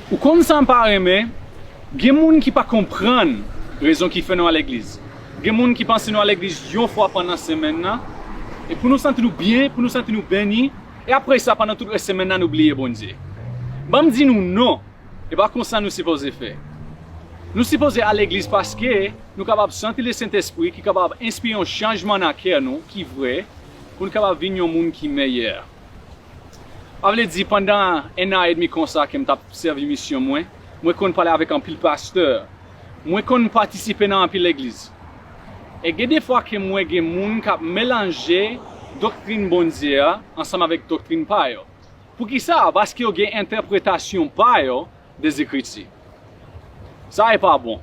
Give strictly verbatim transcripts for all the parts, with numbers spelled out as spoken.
Ou konn sa m pa renmen? Gen moun ki pa konprann rezon ki fè nou al legliz. Gen moun ki panse nou al legliz yon fwa pandan semèn nan, e pou nou santi nou byen, pou nou santi nou beni, e apre sa, pandan tout rès semèn nan, nou bliye Bondye. Ban m di nou non, e pa konsa nou sipoze fè. Nou sipoze al legliz paske nou kapab santi Lesentespri ki kapab enspire yon chanjman nan kè nou ki vrè, pou nou kapab vin yon moun ki meyè. Sa vle di, pandan en an edmi konsa ke m t ap sèvi misyon mwen, mwen konn pale avèk anpil pastè. Mwen konn patisipe nan anpil legliz. E gen defwa ke m wè gen moun k ap melanje doktrin Bondye a ansanm avèk doktrin pa yo. Poukisa? Paske yo gen entèpretasyon pa yo de Zekriti. Sa e pa bon.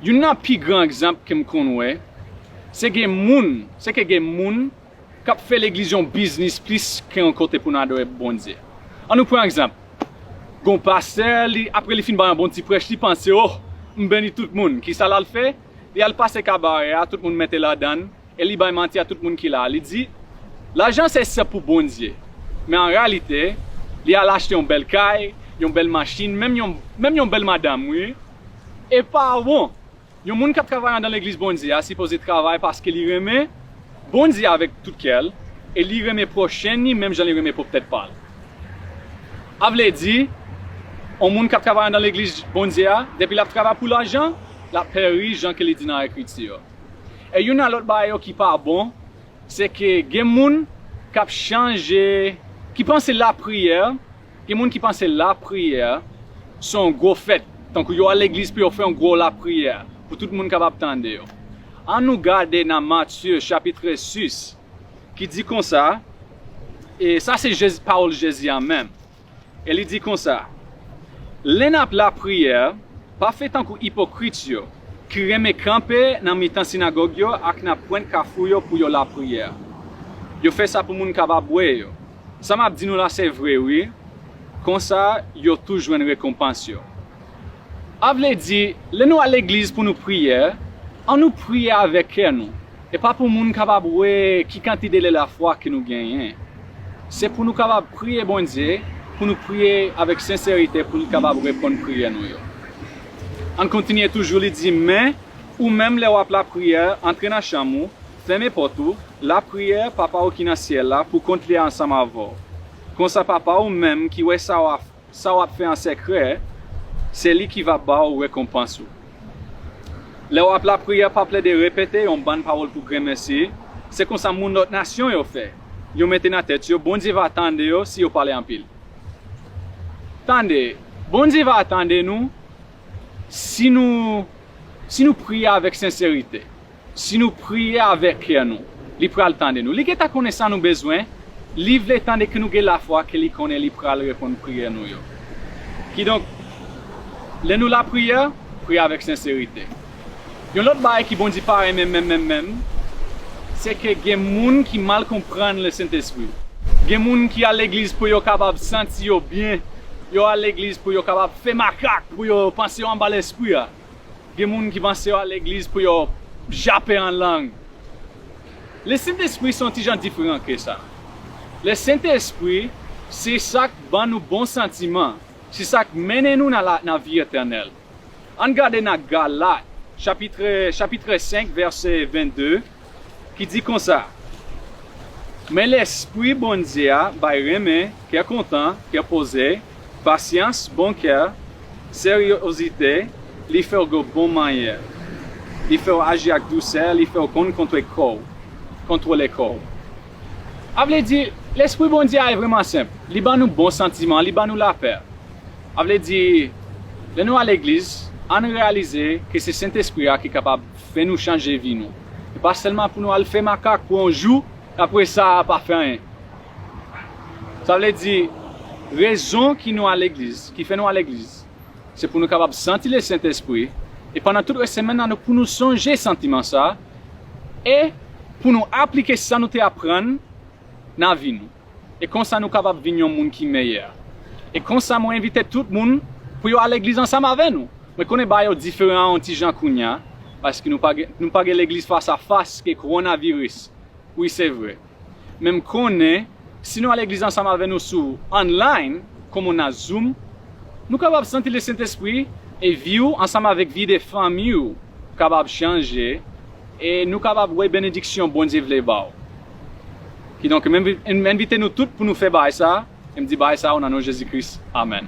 Youn nan pi gran egzanp ke m konn wè, se gen moun, se ke gen moun k ap fè legliz yon biznis plis ke yon kote pou n adore Bondye. Ann nou pran egzanp. Gon pastè, li, apre li fin bay yon bon ti prèch, li panse, oh, m beni tout moun. Kisa l al fè? Li al pase kabarè a, tout moun mete ladan l, e li bay manti a tout moun ki la. Li di, lajan se, se pou Bondye. Men an reyalite, li al achte yon bèl kay, yon bèl machin, menm yon, menm yon bèl madanm, wi. E pa bon. Yon moun k ap travay anndan legliz Bondye a sipoze travay paske li renmen Bondye avèk tout kè l, e li renmen pwochen li menm jan li renmen pwòp tèt pa l. Sa vle di, yon moun k ap travay anndan legliz Bondye a, depi l ap travay pou lajan, l ap peri jan ke li di nan Ekriti yo. E youn nan lòt bagay yo ki pa bon, se ke gen moun k ap chanje, ki panse lapriyè, gen moun ki panse lapriyè se yon gwo fèt, tankou yo al legliz pou yo fè yon gwo lapriyè, pou tout moun kapab tande yo. Ann nou gade nan Matye chapit sis, ki di konsa, e sa se Jezi, pawòl Jezi a menm. E li di konsa, lè n ap lapriyè, pa fè tankou ipokrit yo, ki renmen kanpe nan mitan sinagòg yo ak nan pwent kafou yo pou yo lapriyè. Yo fè sa pou moun kapab wè yo. Sa m ap di nou la se vre, wi. Konsa, yo tou jwenn rekonpans yo. Sa vle di, lè nou al legliz pou nou priye, ann nou priye avèk kè nou. E pa pou moun kapab wè ki kantite de lafwa ke nou genyen. Se pou nou kapab priye Bondye, pou nou priye avèk senserite, pou li kapab reponn priyè nou yo. Ann kontinye toujou, li di, men, ou menm, lè w ap lapriyè, antre nan chanm ou, fèmen pòt ou, lapriyè Papa ou ki nan syèl la pou kont li ansanm avè w. Konsa, Papa ou menm ki wè sa w ap sa w ap fè an sekrè, se li ki va ba w rekonpans ou. Lè w ap lapriyè, pa plede repete yon bann pawòl pou grenmesi. Se konsa moun lòt nasyon yo fè. Yo mete nan tèt yo, Bondye va tande yo si yo pale anpil. Tande, Bondye va tande nou si nou, si nou priye avèk senserite. Si nou priye avèk kè nou, li pral tande nou. Li gentan konnen sa nou bezwen, li vle tande ke nou gen lafwa ke li konnen li pral reponn priyè nou yo. Kidonk, lè nou lapriyè, priye avèk senserite. Yon lòt bagay ki Bondye pa renmen menm, menm, menm, se ke gen moun ki mal konprann Lesentespri. Gen moun ki al legliz pou yo kapab santi yo byen, yo al legliz pou yo kapab fè makak, pou yo panse yo anba Lespri a. Gen moun ki panse yo al legliz pou yo jape an lang. Lesentespri se yon ti jan diferan ke sa. Lesentespri se sa k ban nou bon santiman, se sa k mennen nou nan la, nan vi etènèl. Ann gade nan Galat, chapit, chapit senk, vèsè vennde, ki di konsa, men Lespri Bondye a bay renmen, kè kontan, kè poze, pasyans, bon kè, seryozite, li fè w gen bon manyè, li fè w aji ak dousè, li fè w konn kontwole kò w, kontwole kò w. Sa vle di, Lespri Bondye a e vrèman senp. Li ban nou bon santiman, li ban nou lapè. Sa vle di, lè nou al legliz, ann reyalize ke se Sentespri a ki kapab fè nou chanje vi nou. E pa sèlman pou nou al fè makak pou yon jou, apre sa, pa fè anyen. Sa vle di, rezon ki nou al legliz, ki fè nou al legliz, se pou nou kapab santi Lesentespri, e pandan tout rès semèn nan, nou, pou nou sonje santiman sa, e pou nou aplike sa nou te aprann nan vi nou. E konsa nou kapab vin yon moun ki meyè. E konsa mwen envite tout moun pou yo al legliz ansanm avè nou. Mwen konnen bagay yo diferan yon ti jan kounye a, paske nou pa gen, nou pa gen legliz fas a fas ke kowonaviris. Wi, se vre. Men m konnen, si nou al legliz ansanm avè nou sou online, kòm nan Zoom, Nou kapab santi Lesentespri e vi w ansanm avèk vi de fanmi w kapab chanje e nou kapab wè benediksyon Bondye vle ba w. Kidonk, m envi- m envite nou tout pou nou fè bagay sa, e m di bagay sa o nan non Jezi Kris. Amèn.